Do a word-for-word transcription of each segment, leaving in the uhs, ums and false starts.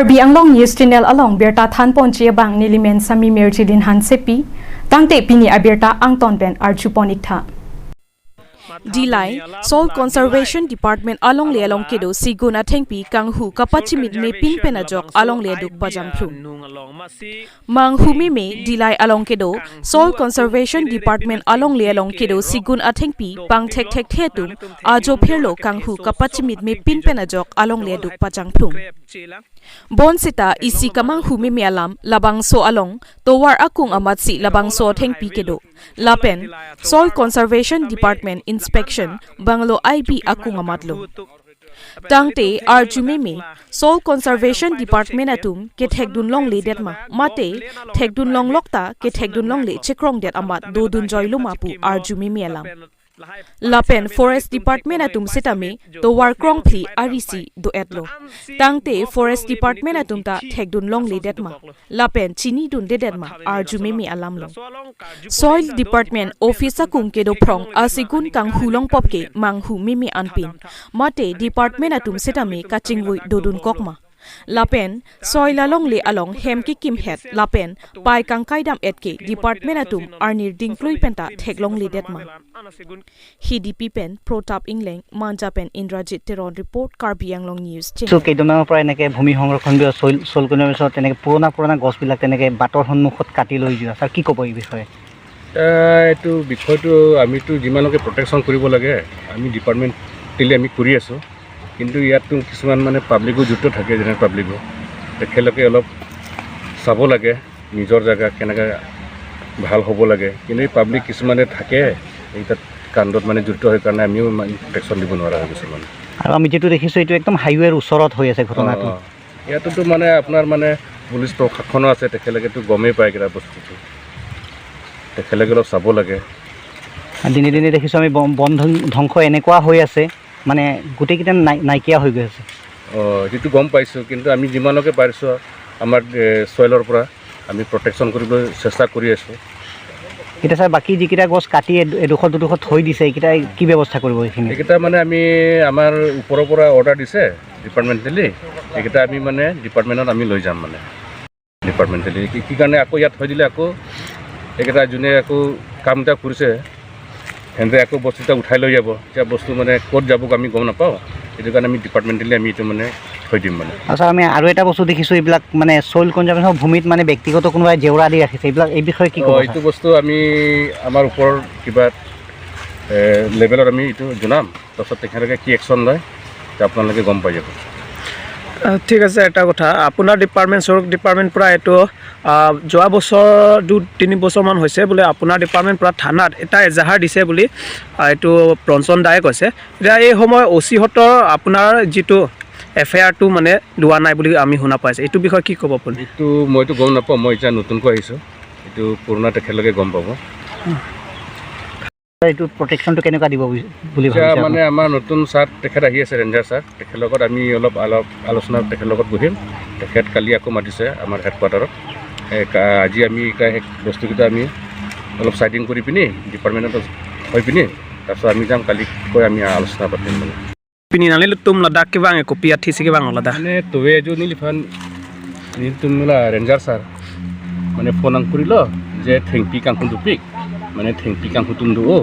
Karbi Anglong News Channel along birta thanponji abang nelimen Sami Mirjilin Hansepi, tangte pini abirta angton pen arjupon iktha. Dillai Soil Conservation Department alongle along kedo sigun athengpi kanghu kapachimit mepin pen ajok alongle aduk pajangphlung. Manghu meme Dillai along kedo Soil Conservation Department alongle along kedo sigun athengpi pangthekthekthe atum ajo phirlo kanghu kapachimit mepin pen ajok alongle aduk pajangphlung. Bonseta isi kamanghu meme alam labangso along tovar akung amatsi labangso athengpi kedo. Lapen Soil Conservation Department inspection banglo I B akung amatlo. Tangte arju meme Soil Conservation Department atum kethekdun longledet ma, mate thekdun longlok ta kethekdun longle chekrongdet amat dodun joilo ma pu arju meme alam. Lapen Forest Department atum setame tovar krongphli arisi do-etlo. Tangte Forest Department atum ta thekdun longledet ma, lapen chinidundedet ma arju meme alamlo. Soil Department Office akung kedo phrong asigun kanghu longpop ke manghu meme anpin, mate department atum setame kachingvui dodunkok ma. Lapen Soil alongle along hem kekimhet lapen pai kangkaidam-et ke department atum arnir dingklui penta theklongledet ma. Hidipi pen Protap Ingleng, Manja pen Indrajit Teron report, Karbi Anglong News Channel. So, কেইদিনমানৰ পৰা এনেকে ভূমি সংৰক্ষণ বিভাগ, চইল, চইল কনজাৰ্ভেশ্যনত তেনেকে পুৰণা পুৰণা গছবিলাক তেনেকে বাটৰ সন্মুখত কাটি লৈ যোৱা, ছাৰ, কি ক'ব এই বিষয়ে? এ, এইটো বিষয়টো আমিতো যিমানলৈকে প্ৰটেকশ্যন কৰিব লাগে, আমি ডিপাৰ্টমেণ্টেলি আমি কৰি আছোঁ। কিন্তু ইয়াততো কিছুমান মানে পাব্লিকো জড়িত থাকে, জেনেৰেল পাব্লিকো। তেখেতলোকে অলপ চাব লাগে নিজৰ জেগা কেনেকৈ ভাল হ'ব লাগে। কিন্তু এই পাব্লিক কিছুমানে থাকে, এই তাত কাণ্ডত মানে জড়িত হয় কাৰণে আমিও ইমান প্ৰটেকশ্যন দিব নোৱাৰা হৈ গৈছোঁ মানে। আৰু আমি যিটো দেখিছোঁ, এইটো একদম হাইৱেৰ ওচৰত হৈ আছে ঘটনাটো। অ, অ। ইয়াতোতো মানে আপোনাৰ মানে পুলিচ প্ৰশাসনো আছে, তেখেতলোকেতো গমেই পায় কিবা বস্তুটো। তেখেতলোকে অলপ চাব লাগে। আৰু দিনে দিনে দেখিছোঁ আমি বন, বন ধ্বং-, ধ্বংস এনেকুৱা হৈ আছে, মানে গোটেইকেইটা নাই, নাইকিয়া হৈ গৈ আছে। অ, সেইটো গম পাইছোঁ, কিন্তু আমি যিমানলৈকে পাৰিছোঁ আমাৰ, এ, চইলৰ পৰা আমি প্ৰটেকশ্যন কৰিবলৈ চেষ্টা কৰি আছোঁ। এতিয়া ছাৰ, বাকী যিকেইটা গছ কাটি এড-, এডোখৰ দুডোখৰ থৈ দিছে, এইকেইটা কি ব্যৱস্থা কৰিব এইখিনি? এইকেইটা মানে আমি আমাৰ ওপৰৰ পৰা অৰ্ডাৰ দিছে ডিপাৰ্টমেণ্টেলি, এইকেইটা আমি মানে ডিপাৰ্টমেণ্টত আমি লৈ যাম মানে। ডিপাৰ্টমেণ্টেলি কি, কি কাৰণে আকৌ ইয়াত থৈ দিলে, আকৌ এইকেইটা যোনে আকৌ কাম এটা কৰিছে, সিহঁতে আকৌ বস্তু এটা উঠাই লৈ যাব। এতিয়া বস্তু মানে ক'ত যাব আমি গম নাপাওঁ, সেইটো কাৰণে আমি ডিপাৰ্টমেণ্টেলি আমি এইটো মানে থৈ দিম মানে। আচ্ছা, আমি আৰু এটা বস্তু দেখিছোঁ, এইবিলাক মানে চইল কনজাৰ্ভেশ্যনৰ ভূমিত মানে ব্যক্তিগত কোনোবাই জেওৰা দি ৰাখিছে, এইবিলাক, এই বিষয়ে কি অ, ক'ব, এইটো ছাৰ? বস্তু আমি আমাৰ ওপৰৰ কিবা, এ, লেভেলত আমি এইটো জনাম, তাৰপিছত তেখেতলোকে কি একশ্যন লয়, তে আপোনালোকে গম পাই যাব। আহ, ঠিক আছে, এটা কথা, আপোনাৰ ডিপাৰ্টমেণ্ট, চইল ডিপাৰ্টমেণ্ট পৰা এইটো, আহ, যোৱা বছৰ দুই তিনি বছৰমান হৈছে বোলে আপোনাৰ ডিপাৰ্টমেণ্ট পৰা থানাত এটা এজাহাৰ দিছে বুলি, আহ, এইটো প্ৰঞ্চন দায়ে কৈছে। এতিয়া এই সময় অ' চিহঁতৰ আপোনাৰ যিটো এফ আই আৰটো মানে লোৱা নাই বুলি আমি শুনা পাইছোঁ, এইটো বিষয়ে কি ক'ব আপুনি? এইটো মইতো গম নাপাওঁ, মই এতিয়া নতুনকৈ আহিছোঁ, এইটো পুৰণা তেখেতলোকে গম পাব। এইটো প্ৰটেকশ্যনটো কেনেকুৱা দিব বুলি, বুলি এতিয়া ভাবিছে মানে আপুনি? আমাৰ নতুন ছাৰ তেখেত আহি আছে, ৰেঞ্জাৰ ছাৰ, তেখেতৰ লগত আমি অলপ, অলপ আলোচনা তেখেতৰ লগত বহিম। তেখেত কালি আকৌ মাতিছে আমাৰ হেডকোৱাৰ্টাৰত। এই কা-, আজি আমি এতিয়া সেই বস্তুকেইটা আমি অলপ চাইডিং কৰি পিনি ডিপাৰ্টমেণ্টত হৈ পিনি তাৰপিছত আমি যাম, কালি গৈ আমি আলোচনা পাতিম মানে। Pini nanglitum ladak kevang ke kopi athisi kevang ladak? Mane tovar ajo neliphan, nelitum la ranger sir, mane phone nangkorilo je thengpi kanghu dopik, mane thengpi kanghu atum do-o.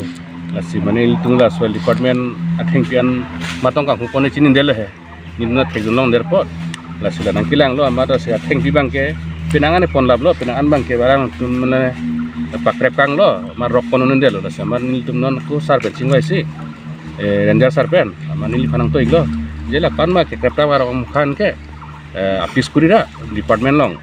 Lasi mane nelitum la soil department athengpi an matong kanghu pon-e chinidetlo he. Nelitum la thekdun longdet apot. Lasi la nangkelanglo amat lasi athengpi abangke penang an ponlaplo, penang an abangke barang atum mane pakrep kanglo, amat rok pon-un-edetlo. Lasi amat nelitum non ko sar pen chingvaisi, eh, ranger sir pen, amat neliphan nangtoilo. Je lapu-an ma kekrep ta arong aphan ke, eh, appeal kurira department along.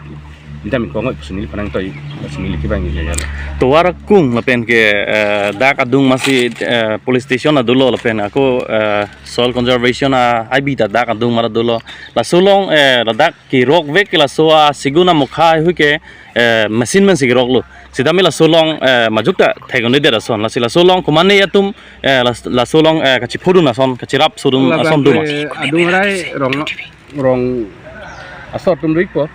Neta mi kongoi pusi neliphan nangtoi, pusi neli kevang ilo ya. Tovar akung lapen ke, eh, dak adung amatsi, eh, police station ta dolo lapen ako, eh, soil conservation a-I B ta dak adung amat dolo. Laso along, eh, ladak kerokvek ke laso asigun amokha heihui ke, eh, machine pensi keroklo. Sitame laso along, eh, majok ta thek-un-edet ason. Lasi laso along komatne atum, eh, las-, laso along, eh, kachiphodun ason, kachirap sodun ason do ma? Labang ke adung arai rong, rong asor atum do-ikpo.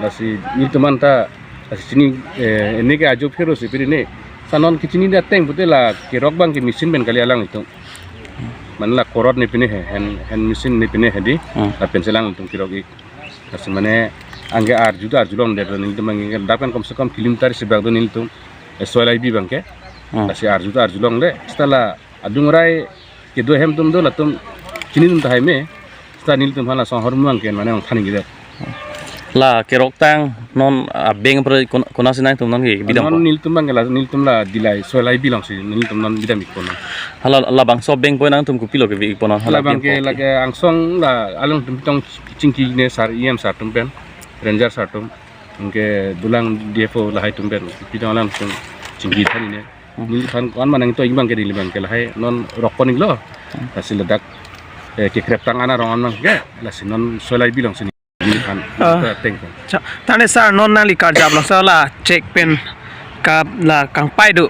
Lasi nelitum anta, lasi chini, eh, ene ke ajo phiro si piri ne. Sa non kechinine ateng pute la kerok abangke machine pen kali alanglitum. Mane la korot ne pine he, hand, hand machine ne pine he di. Hmm. Lapensi alanglitum kerok-ik. Lasi mane anke arju ta arjulongdet, nelitum anke dak pen komse kom kilometer isi bak do nelitum, eh, soil I B abangke. Hmm. Lasi arju ta arjulongle, seta la adung rai kedo ahem atum do, latum chini atum tahai me, seta nelitum aphan lason ahormu anke mane nangthan ningjedet. La keroktang non, ah, bank apor kon-, konatsi nangtum non ke bidam Non ko? Nelitum abangke la, nelitum la Dillai soil I B alongsi nelitum non bidam ik pon non. Hala labangso bank apor nangtum kopilo keve ik pon non, hala Labangke bank apor ke? Lake angsong la alangtum tong chingki ne sar, E M sar atum pen, ranger sar atum, anke dolang D F O lahai atum pen, pitong alangtum chingki than ne. Hmm. Neliphan ko-an ma nangtoi abangke, neli abangke lahai non rok pon iklo. Hmm. Lasi ladak, eh, kekrep tang ana rong an abangke, lasi non soil I B alongsi neliphan Ah. ta teng pon. Cha, tangte sir, non nangli karjap alongsi la check pen kap la kangpai do.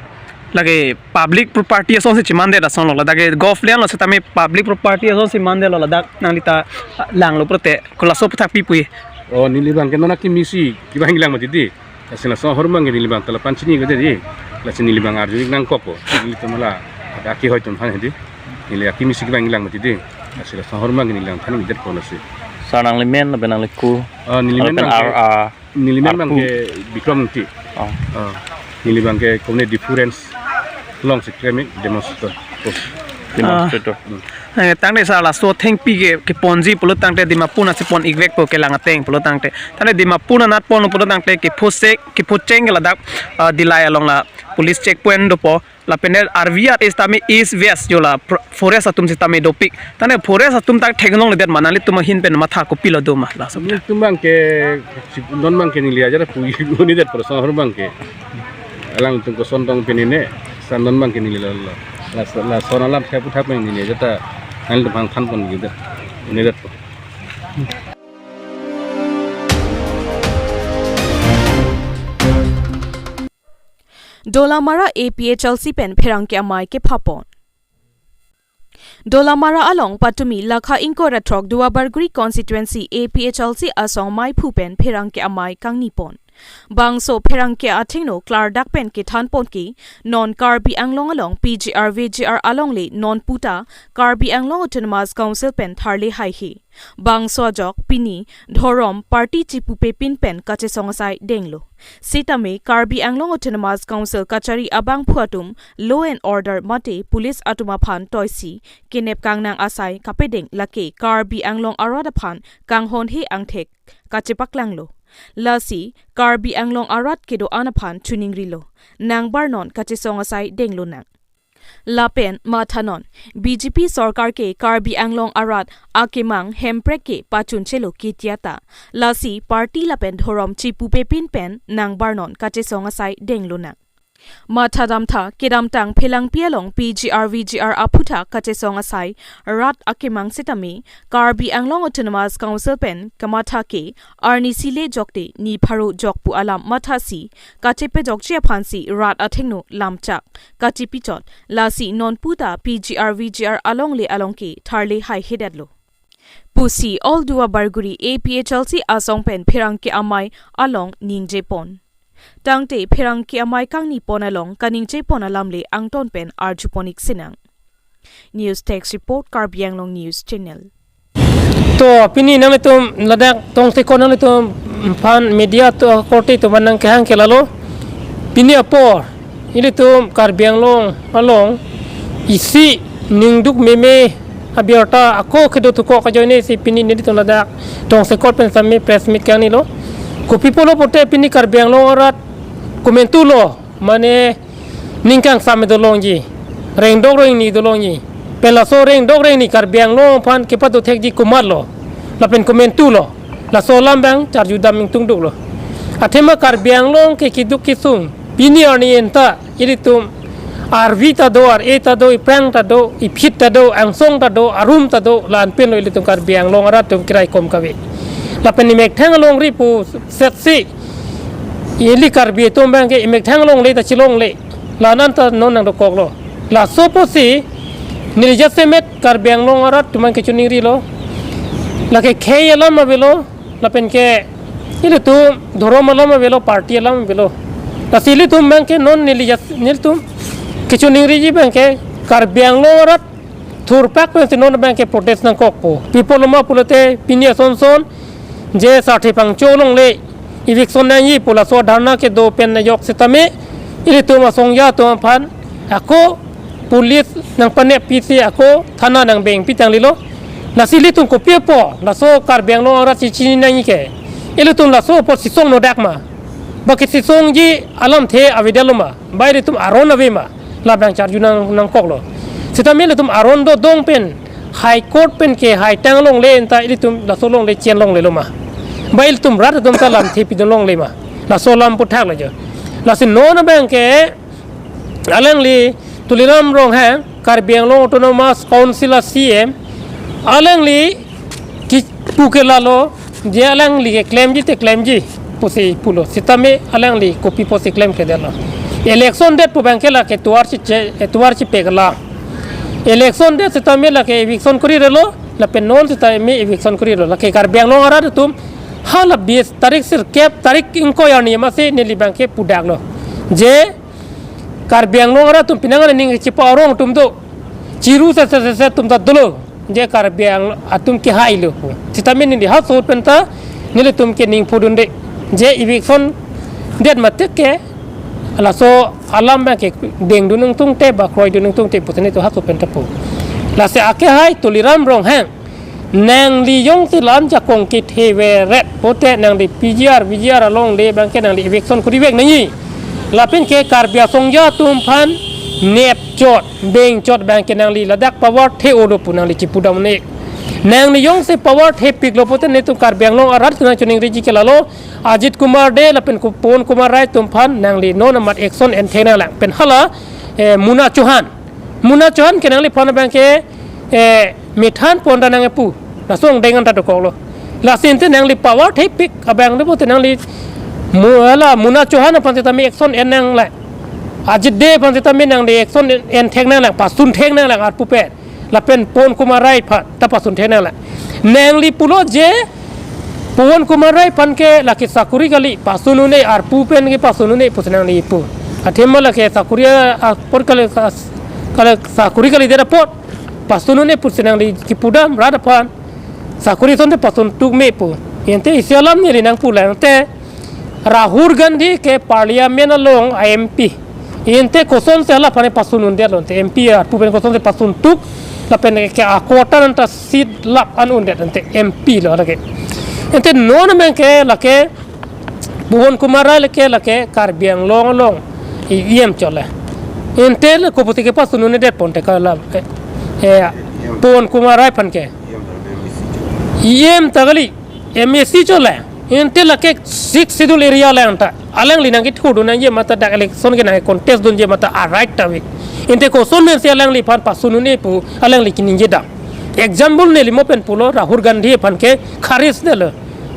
Lake public property asonsi chemandet asonlo, ladak ke government lo setame public property asonsi mandetlo, ladak nangli ta langlo pulote kolaso aputhak pi pu he? Oh, neli abangke non akimi si kevang lang mati dei. Lasi lason ahormu anke neli abang ta la pachini ko dei. Lasi neli abang arju ik nangkokpo. Nelitum la ada aki hoi atum aphan dei. Neli akimi si kevang lang mati dei. Lasi lason ahormu anke neli abang than ningjedet pon lasi. Sir, nangli men lapen nangli ku? Oh, neli men Lapen abangke, ar, ah, neli men arpu. Abangke Bikram Ingti. Oh. Oh. Neli abangke kone difference alongsi kremik demonstrator. Demonstrator. Hmm. Eh, tangte sir, laso thengpi ke, keponji pulo tangte Dimapur anatsi pon ikvekpo kelang ateng pulo tangte. Tangte Dimapur anat pon pulo tangte kepho sek, kepho cheng ke ladak, ah, Dillai along la police checkpoint dopo. Lapen R V R setame east west jo la pro-, forest atum setame dopik. Tangte forest atum ta theklongledet ma, nanglitum ahin pen matha kopilo do ma laso? Nelitum abangke, non abangke neli ajat pu-i unidetpo, lason ahormu abangke. Alangtum koson tong pini ne, seta non abangke neli la, la, la, lason alam thai aputhak pen neli ajat ta nanglitum aphan than pon ningjedet, unidetpo. Dolamara A P H L C pen pherangke amei kepha pon. Dolamara along patumi lakha ingkoi ra throk Duarbagori constituency A P H L C asong meiphu pen pherangke amei kangni pon. Bangso pherangke athengno klardak pen kethan pon ke, non Karbi Anglong along P G R V G R alongle non puta Karbi Anglong Autonomous Council pen tharle haihe. Bangso ajok pini dhorom party chipupepin pen kachesong asai denglo. Setame Karbi Anglong Autonomous Council kachari abangphu atum law and order mate police atum aphan toisi kenep kangnang asai kapedeng lake Karbi Anglong arat aphan kanghon he angthek kachepaklanglo. Lasi Karbi Anglong arat kedo-an aphan chuningrilo. Nangbar non kachesong asai denglonang. Lapen mathanon, B J P sorkar ke Karbi Anglong arat akemang Hemprek ke pachunchelo kitia ta. Lasi party lapen dhorom chipupepin pen nangbar non kachesong asai denglonang. Mathadamtha, kedamtang Phelangpi along P G R V G R aputhak kachesong asai rat akemang setame, Karbi Anglong Autonomous Council pen kamatha ke arnisi le jokte ni pharo jok pu alam mathasi, kachepajokji aphansi rat athengno lamchak kachipichot, lasi non puta P G R V G R alongle along ke tharle haihedetlo pusi All Duarbagori A P H L C asong pen pherangke amei along ningje pon. Tangte pherangke amei kangni pon along kaningje pon alam le angton pen arju pon ik sinang. News Desk Report, Karbi Anglong News Channel. To, pini nanglitum ladak tongsekot nanglitum aphan media akorte atum aphan nangkehang ke lalo. Pini apor, ilitum Karbi Anglong along isi ningduk meme abirta ako kedo tukok ajoine si pini nelitum ladak tongsekot pen setame press meet kangnilo. Kopi pulo pulote pini Karbi Anglong arat komantulo, mane ning kangsam dolongji, rengdok rengni dolongji. Pen laso rengdok rengni Karbi Anglong aphan kepado thekji komatlo, lapen komantulo, laso alam abang charjudam ingtungduklo. Athema Karbi Anglong ke keduk kesung pini arni anta ilitum arvi ta do, ar-e ta do, iphrang ta do, iphit ta do, angsong ta do, arum ta do, la-an penlo ilitum Karbi Anglong arat atum keraikom kave. Lapen imekthang alongri pusetsi ili Karbi atum abangke imekthang alongle ta chelongle, la-an ta non nangdokoklo. Laso apotsi neli jasemet Karbi Anglong arat atum abang kechuningrilo. Lake khei alam avelo, lapen ke ilitum dhorom alam avelo, party alam avelo. Lasi ilitum abangke non neli jas-, nelitum kechuningriji abangke Karbi Anglong arat thurpak pensi non abangke protest nangkokpo. Pi apotlo ma pulote pini asonson je sarthe pangcho longle, eviction nangji pu laso dharna kedo pen ajok sitame, ilitum asongja atum aphan ako police nangpanep pisi ako thana nangbeng pitang lilo. Lasi ilitum kopi apot laso Karbi Anglong arat si chini nangji ke, ilitum laso apot sisong nodak ma? Ba kesisongji alamthe avedetlo ma? Ba ilitum aron ave ma? Labang charju nang nangkoklo. Sitame ilitum aron do dong pen High Court pen kehai tang longle anta ilitum laso longle chen longlelo ma? Ba ilitum rat atum ta lamthe pidun longle ma? Laso alam puthak lo jo. Lasi non abang ke alangli Tuliram Ronghang, Karbi Anglong Autonomous Council a C E M, alangli kipu ke lalo, je alangli keklemji te klemji pusi pulo. Sitame alangli kopi pusi klemkledetlo? Election det pu abang ke lake tovar si che, tovar si pekla. Election det sitame lake eviction kori relo, lapen non sitame eviction kori relo. Lake Karbi Anglong arat atum hala bis tarik sirkep, tarik ingkoi arni masi neli abang ke pudaklo. Je Karbi Anglong arat atum pinang aning chipa arong atum do. Chiru se se se se atum ta dolo. Je Karbi Anglong atum kehai lo pu. Sitame neli ha so penta nelitum ke ning pudunde. Je eviction det mate ke laso alam abang ke dengdun nangtungte ba kroidun nangtungte pu tene to ha so penta pu. Lasi akehai Tuliram Ronghang, nangli jongsi la-an jakong kethe veret pote nangli P G R, V G R alongle abang ke nangli eviction kori vek nangji. Lapen ke Karbi asongja atum aphan nepchot, bengchot abang ke nangli ladak power the-olo pu nangli chipudam ne. Nangli jongsi power thepiklo pote netum Karbi Anglong arat atum nangchiningriji ke lalo, Ajit Kumar Dey lapen Ku-, Pawan Kumar Rai atum aphan nangli non amat action en thek nanglang. Pen hala, eh, Muna Chauhan. Muna Chauhan ke nangliphan abang ke, eh, methan pon ta nangpu. Laso angdeng anta dokoklo. Lasi ante nangli power thepik abang do pote nangli mu-, hala Muna Chauhan aphan sitame action en nanglang. Ajit Dey aphan sitame nangli action en, en thek nanglang, pasun thek nanglang arpu pen. Lapen Pawan Kumar Rai aphan ta pasun thek nanglang. Nangli pulo je Pawan Kumar Rai aphan ke lake sakori kali, pasun un-e, arpu pen ke pasun un-e pusi nangli pu. Athema lake sakori a, apot kali, kas-, kali sakori kalidet apot pasun un-e pusi nangli kipudam rat aphan. Sakori asonte pasun tuk me pu. Ante isi alam neli nangpulang te Rahul Gandhi ke Parliament along a M P. Ante kosonsi hala aphan pasun undetlo ante M P arpu pen kosonsi pasun tuk lapen ke a quarter anta seat lap an undet ante M P lo lake. Ante non abang ke lake Pawan Kumar Rai lake, lake Karbi Anglong along E M chot le. Ante le kopusi kepasun un'edet ponte kala, eh, eh, Pawan Kumar Rai aphan ke. E M ta kali, M A C chot le. Ante lake Sixth Schedule area along ta. Alangli nangkethurdun nangji mate dak election ke nangcontest dunji mate a right ta ave. Ante koson pensi alangliphan pasun un-e pu alangli kaningje dam. Example neli mo pen pulo, Rahul Gandhi aphan ke kharis detlo.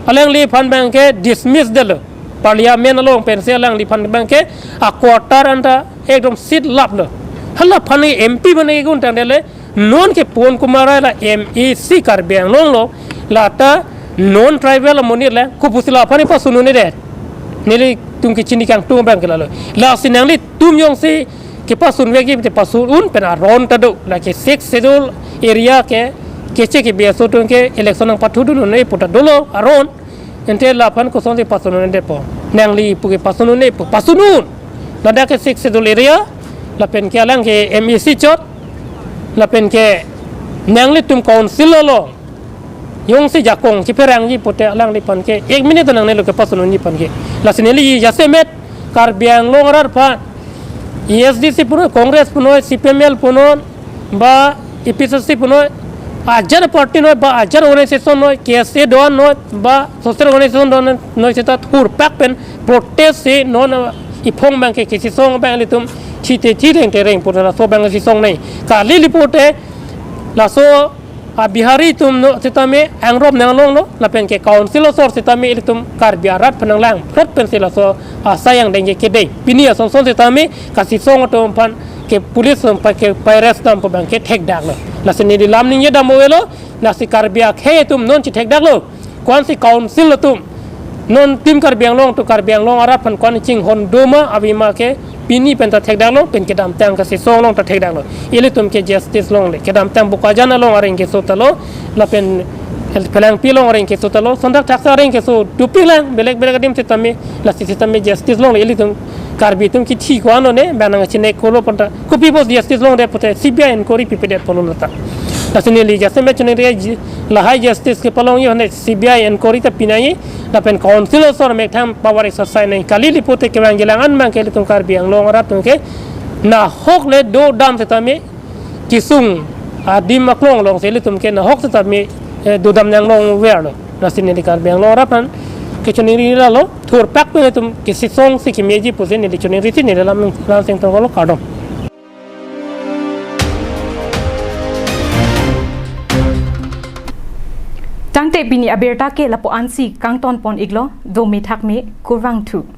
Alangliphan abang ke dismiss detlo. Parliament along pensi alangliphan abang ke a quarter anta ekdom seat laplo. Hala aphan ke M P mane ke gun tang detlo. Non ke Pawan Kumar Rai la M A C Karbi Anglong lo, lata non tribal amonit le, kopusi la aphan pasun un'edet. Nelitum kechini kangtung abang ke lalo. Lasi nanglitum jongsi kepasun vekji te pasun un pen aron ta do, lake Sixth Schedule area ke, keche ke B S O atum ke election nangpathurdun un-e pu ta dolo aron. Ante laphan kosonsi pasun un'edetpo. Nangli pu ke pasun un-e pu, pasun un. Ladak ke Sixth Schedule area, lapen ke alang ke M A C chot, lapen ke nanglitum council along jongsi jakong chipherangji pute alangliphan ke ek minute nangnelo kepasun unji aphan ke. Lasi neli jasemet Karbi Anglong arat aphan, A S D C punon, Congress punon, C P I M L punon, ba A P H L C punon, ajat party noi, ba ajat organization noi, K S A do-an noi, ba social organization do-an noi, seta thurpak pen protest si non, uh, ephong abang ke kesisong abang ilitum chite chireng tereng pute laso abang sisong nai. Kali li pute laso a Bihari atum no sitame angrop nanglonglo, lapen ke council asor sitame ilitum Karbi arat aphan nanglang pret pensi laso asai angdeng ke kedeng. Pini ason son sitame kasisong atum aphan ke police atum aphan ke paires dam pu abang ke thekdaklo. Lasi neli lam ningje dam avelo, lasi Karbi akhei atum non chithekdaklo. Ko-ansi council atum non Team Karbi Anglong atum Karbi Anglong arat aphan ko-an chinghon doma avema ke pini penta thekdaklo, pen kedamtang kasisong along ta thekdaklo. Ilitum ke justice longle, kedamtang Bokajan along areng keso ta lo, lapen Phelangpi along areng keso ta lo, sontak thaksa areng keso dopiklang, belek belek adim setame, lasi setame justice longle, ilitum Karbi atum kithi ko-an lone, bang nangchinek kolo pon ta, kopi apot justice longledet pute, C B I inquiry pipedet pulo lata. Lasi neli jasemet choningri, lahai justice kepalongji aphan C B I inquiry ta pi nangji, lapen council osor methang power exercise nangji kali, ili pute kevangjilang an abang ke ilitum Karbi Anglong arat atum ke nahok le dodam setame, kesung adim aklong alongsi ilitum ke nahok setame, eh, dodam nanglongverlo. Lasi neli Karbi Anglong arat aphan kechoningri lalo, thurpak pen ilitum kesisongsi kemeji pusi neli choningri si neli Lam, Lamsing Tokolo, kardom. Tangte pini abirta ke lapu-ansi kangton pon iklo, dome thakme, kurvangthu.